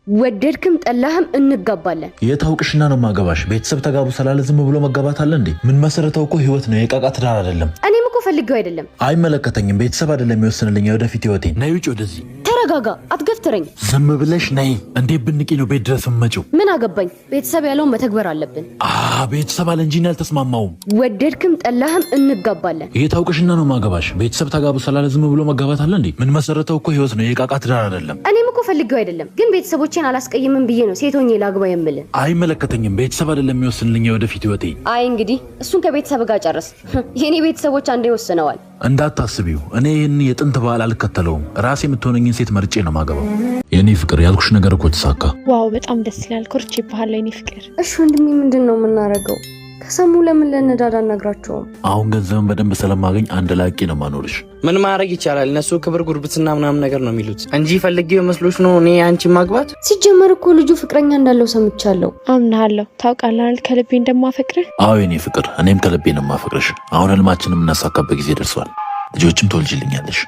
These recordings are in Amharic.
ወደድክም ጠላህም እንጋባለን። የታውቅሽና ነው ማገባሽ? ቤተሰብ ተጋቡ ስላለ ዝም ብሎ መጋባት አለ እንዴ? ምን መሰረተው እኮ ህይወት ነው፣ የቃቃ ትዳር አይደለም። እኔም እኮ ፈልጌው አይደለም። አይመለከተኝም። ቤተሰብ አይደለም የሚወስንልኝ የወደፊት ህይወቴን። ነይ ውጭ ወደዚህ። ተረጋጋ፣ አትገፍትረኝ። ዝም ብለሽ ነይ። እንዴት ብንቂ ነው ቤት ድረስ የምመጪው? ምን አገባኝ? ቤተሰብ ያለውን መተግበር አለብን። ቤተሰብ አለ እንጂ እኔ አልተስማማውም። ወደድክም ጠላህም እንጋባለን። የታውቅሽና ነው ማገባሽ? ቤተሰብ ተጋቡ ስላለ ዝም ብሎ መጋባት አለ እንዴ? ምን መሰረተው እኮ ህይወት ነው፣ የቃቃ ትዳር አይደለም። እኔም እኮ ፈልጌው አይደለም፣ ግን ቤተሰቦቼን አላስቀይምም ብዬ ነው ሴት ሆኜ ላግባ የምልህ። አይመለከተኝም። ቤተሰብ አይደለም የሚወስንልኝ የወደፊት ህይወቴ። አይ እንግዲህ እሱን ከቤተሰብ ጋር ጨርስ። የእኔ ቤተሰቦች አንዴ ወስነዋል። እንዳታስቢው፣ እኔ ይህን የጥንት ባህል አልከተለውም። ራሴ የምትሆነኝን ሴት መርጬ ነው ማገባው። የእኔ ፍቅር፣ ያልኩሽ ነገር እኮ ተሳካ። Wow በጣም ደስ ይላል። ኮርቼብሃለሁ የኔ ፍቅር። እሺ ወንድሜ፣ ምንድን ነው የምናደርገው? ከሰሙ ለምን ለነዳድ አናግራቸውም? አሁን ገንዘብን በደንብ ስለማገኝ አንድ ላቂ ነው ማኖርሽ። ምን ማድረግ ይቻላል? እነሱ ክብር፣ ጉርብትና ምናምን ነገር ነው የሚሉት እንጂ ፈልጌው መስሎሽ ነው እኔ አንቺን ማግባት? ሲጀመር እኮ ልጁ ፍቅረኛ እንዳለው ሰምቻለሁ። አምናሃለሁ። ታውቃለህ አይደል ከልቤ እንደማፈቅርህ። አዎ የኔ ፍቅር፣ እኔም ከልቤ ነው የማፈቅርሽ። አሁን ህልማችንን የምናሳካበት ጊዜ ደርሷል። ልጆችም ትወልጂልኛለሽ።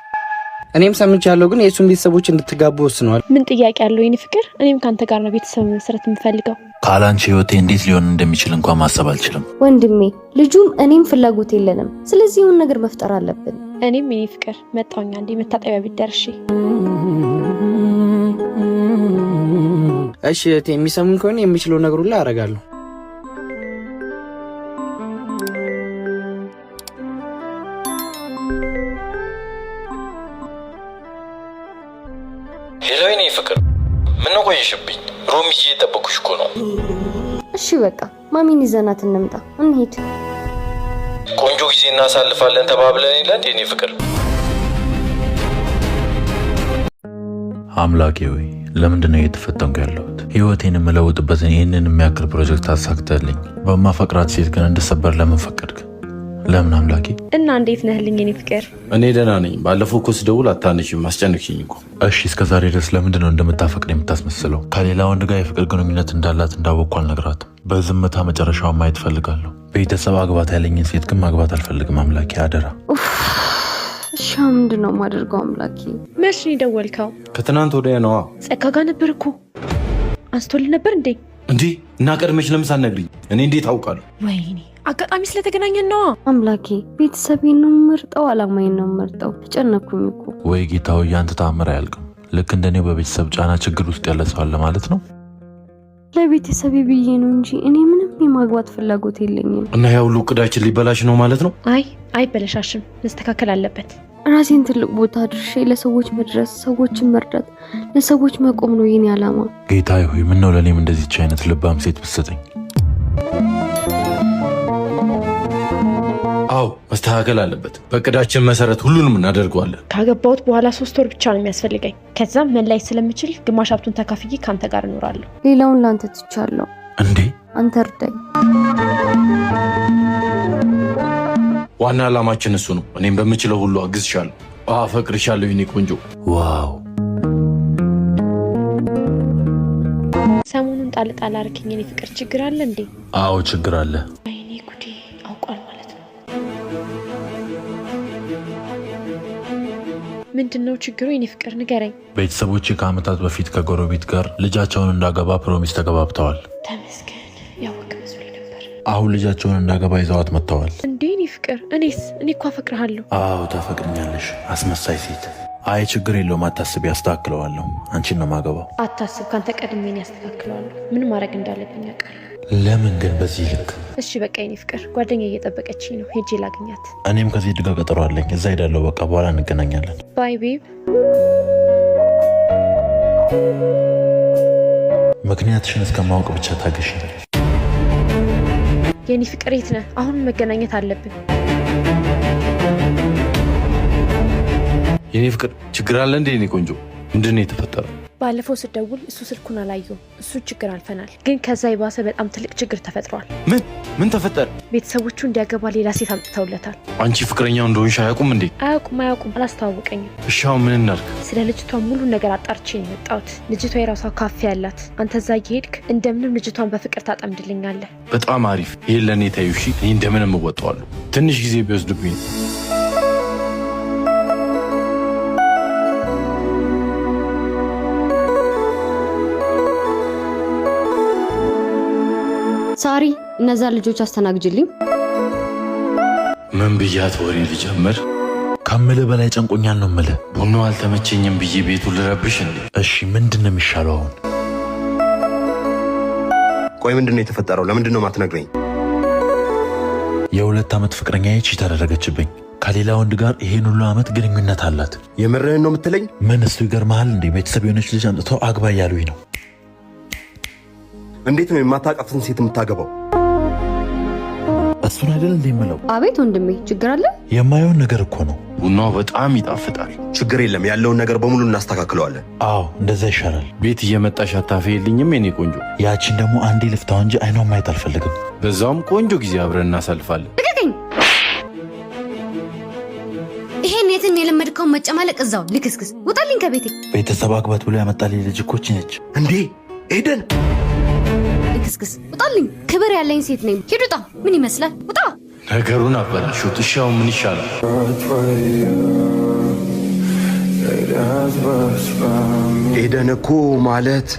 እኔም ሰምቻለሁ፣ ግን የእሱን ቤተሰቦች እንድትጋቡ ወስነዋል። ምን ጥያቄ አለው የኔ ፍቅር? እኔም ከአንተ ጋር ነው ቤተሰብ መመስረት የምፈልገው። ካላንቺ ህይወቴ እንዴት ሊሆን እንደሚችል እንኳን ማሰብ አልችልም። ወንድሜ፣ ልጁም እኔም ፍላጎት የለንም። ስለዚህ የሆነ ነገር መፍጠር አለብን። እኔም የኔ ፍቅር መጣሁኝ። አንዴ መታጠቢያ ቤት ደርሼ። እሺ እህቴ፣ የሚሰሙኝ ከሆነ የሚችለው ነገር ሁሉ አደርጋለሁ። Hello የኔ ፍቅር፣ ምነው ቆየሽብኝ? Room ይዤ የጠበኩሽ እኮ ነው። እሺ በቃ ማሚን ይዘናት እንምጣ፣ እንሂድ። ቆንጆ ጊዜ እናሳልፋለን ተባብለን የለ እንዴ የኔ ፍቅር? አምላኬ ሆይ ለምንድን ነው እየተፈተንኩ ያለሁት? ህይወቴን የምለውጥበትን ይህንን የሚያክል ፕሮጀክት አሳክተልኝ፣ በማፈቅራት ሴት ግን እንድሰበር ለምን ፈቀድክ? ለምን አምላኬ? እና እንዴት ነህልኝ የኔ ፍቅር? እኔ ደህና ነኝ። ባለፈው እኮ ስደውል አታነሺም፣ አስጨነቅሽኝ እኮ። እሺ እስከ ዛሬ ድረስ ለምንድን ነው እንደምታፈቅር የምታስመስለው? ከሌላ ወንድ ጋር የፍቅር ግንኙነት እንዳላት እንዳወቅኩ አልነግራትም። በዝምታ መጨረሻውን ማየት እፈልጋለሁ። ቤተሰብ አግባት ያለኝን ሴት ግን ማግባት አልፈልግም። አምላኬ አደራ። እሺ ምንድን ነው የማደርገው አምላኬ? መች ነው የደወልከው? ከትናንት ወዲያ ነዋ። ጸጋ ጋር ነበር እኮ አንስቶልህ ነበር እንዴ? እንዴ እና ቀድመሽ ለምን ሳትነግሪኝ? እኔ እንዴት አውቃለሁ? ወይኔ አጋጣሚ ስለተገናኘን ነዋ። አምላኬ ቤተሰቤን ነው የምመርጠው፣ አላማዬን ነው የምመርጠው። ተጨነኩኝ እኮ። ወይ ጌታ ሆይ ያንተ ተአምር አያልቅም። ልክ እንደኔው በቤተሰብ ጫና ችግር ውስጥ ያለ ሰው አለ ማለት ነው። ለቤተሰቤ ብዬ ነው እንጂ እኔ ምንም የማግባት ፍላጎት የለኝም። እና ያ ሁሉ እቅዳችን ሊበላሽ ነው ማለት ነው? አይ አይበለሻሽም፣ መስተካከል አለበት። ራሴን ትልቅ ቦታ አድርሼ ለሰዎች መድረስ፣ ሰዎችን መርዳት፣ ለሰዎች መቆም ነው የኔ ዓላማ። ጌታ ሆይ ምነው ለእኔም እንደዚች አይነት ልባም ሴት ብትሰጠኝ። አዎ መስተካከል አለበት። በእቅዳችን መሰረት ሁሉንም እናደርገዋለን። ካገባሁት በኋላ 3 ወር ብቻ ነው የሚያስፈልገኝ። ከዛም መለያየት ስለምችል ግማሽ ሀብቱን ተካፍዬ ከአንተ ጋር እኖራለሁ። ሌላውን ለአንተ ትቻለሁ። እንዴ አንተ እርዳኝ። ዋና ዓላማችን እሱ ነው። እኔም በምችለው ሁሉ አግዝሻለሁ። አፈቅርሻለሁ የኔ ቆንጆ። Wow ሰሞኑን ጣል ጣል አርክኝ የኔ ፍቅር። ችግር አለ እንዴ? አዎ ችግር አለ። ወይኔ ጉዴ አውቋል ማለት ነው። ምንድን ነው ችግሩ የኔ ፍቅር ንገረኝ። ቤተሰቦቼ ከዓመታት በፊት ከጎረቤት ጋር ልጃቸውን እንዳገባ promise ተገባብተዋል። ተመስገን ያወቅ መስሎኝ ነበር። አሁን ልጃቸውን እንዳገባ ይዘዋት መጥተዋል። እንዴ የኔ ፍቅር እኔስ እኔ እኮ አፈቅርሃለሁ። አዎ ታፈቅርኛለሽ፣ አስመሳይ ሴት። አይ ችግር የለውም አታስቢ፣ አስተካክለዋለሁ። አንቺን ነው ማገባው። አታስብ፣ ካንተ ቀድሜ እኔ አስተካክለዋለሁ። ምን ማድረግ እንዳለብኝ አውቃለሁ። ለምን ግን በዚህ ልክ? እሺ በቃ የኔ ፍቅር ጓደኛ እየጠበቀችኝ ነው፣ ሄጄ ላግኛት። እኔም ከዚህ ድጋ ቀጠሮ አለኝ፣ እዛ ሄዳለሁ። በቃ በኋላ እንገናኛለን። Bye babe። ምክንያትሽን እስከማወቅ ብቻ ታገሽ። የኔ ፍቅር የት ነህ? አሁን መገናኘት አለብን። የኔ ፍቅር ችግር አለ እንዴ? የኔ ቆንጆ ምንድን ነው የተፈጠረው? ባለፈው ስደውል እሱ ስልኩን አላየውም። እሱ ችግር አልፈናል፣ ግን ከዛ የባሰ በጣም ትልቅ ችግር ተፈጥሯል። ምን ምን ተፈጠረ? ቤተሰቦቹ እንዲያገባ ሌላ ሴት አምጥተውለታል። አንቺ ፍቅረኛው እንደሆንሽ አያውቁም እንዴ? አያውቁም አያውቁም፣ አላስተዋወቀኝም። እሺ አሁን ምን እናድርግ? ስለ ልጅቷ ሙሉ ነገር አጣርቼ ነው የመጣሁት። ልጅቷ የራሷ ካፌ ያላት፣ አንተ እዛ እየሄድክ እንደምንም ልጅቷን በፍቅር ታጠምድልኛለህ። በጣም አሪፍ። ይሄን ለእኔ ተይው እሺ። እኔ እንደምንም እወጣዋለሁ። ትንሽ ጊዜ ቢወስድብኝ። ሳሪ፣ እነዛ ልጆች አስተናግጅልኝ። ምን ብያት ወሬ ልጀምር? ከምልህ በላይ ጨንቆኛል ነው ምልህ። ቡናው አልተመቸኝም ብዬ ቤቱ ልረብሽ እንዴ? እሺ ምንድን ነው የሚሻለው አሁን? ቆይ ምንድን ነው የተፈጠረው? ለምንድን ነው ማትነግረኝ? የ2 ዓመት ፍቅረኛ cheat አደረገችብኝ። ከሌላ ወንድ ጋር ይሄን ሁሉ ዓመት ግንኙነት አላት። የምርህን ነው የምትለኝ? ምን እሱ ይገርመሃል እንዴ? ቤተሰብ የሆነች ልጅ አምጥተው አግባ እያሉኝ ነው። እንዴት ነው የማታውቃትን ሴት የምታገባው? እሱን አይደል እንዴ የምለው? አቤት ወንድሜ፣ ችግር አለ? የማየውን ነገር እኮ ነው። ቡናው በጣም ይጣፍጣል። ችግር የለም፣ ያለውን ነገር በሙሉ እናስተካክለዋለን። አዎ እንደዛ ይሻላል። ቤት እየመጣሽ አታፈይልኝም የኔ ቆንጆ? ያቺን ደግሞ አንዴ ልፍታው እንጂ አይኗን ማየት አልፈልግም። በዛውም ቆንጆ ጊዜ አብረን እናሳልፋለን። ልቀቀኝ! ይሄን የትን የለመድከውን መጨማለቅ እዛው ልክስክስ፣ ውጣልኝ ከቤቴ። ቤተሰብ አግባት ብሎ ያመጣልኝ ልጅ እኮ ይህች ነች። እንዴ ኤደን፣ ልክስክስ፣ ውጣልኝ! ክብር ያለኝ ሴት ነኝ። ሂድ ውጣ! ምን ይመስላል? ውጣ! ነገሩን አበላሹት። እሺ አሁን ምን ይሻላል? ኤደን እኮ ማለት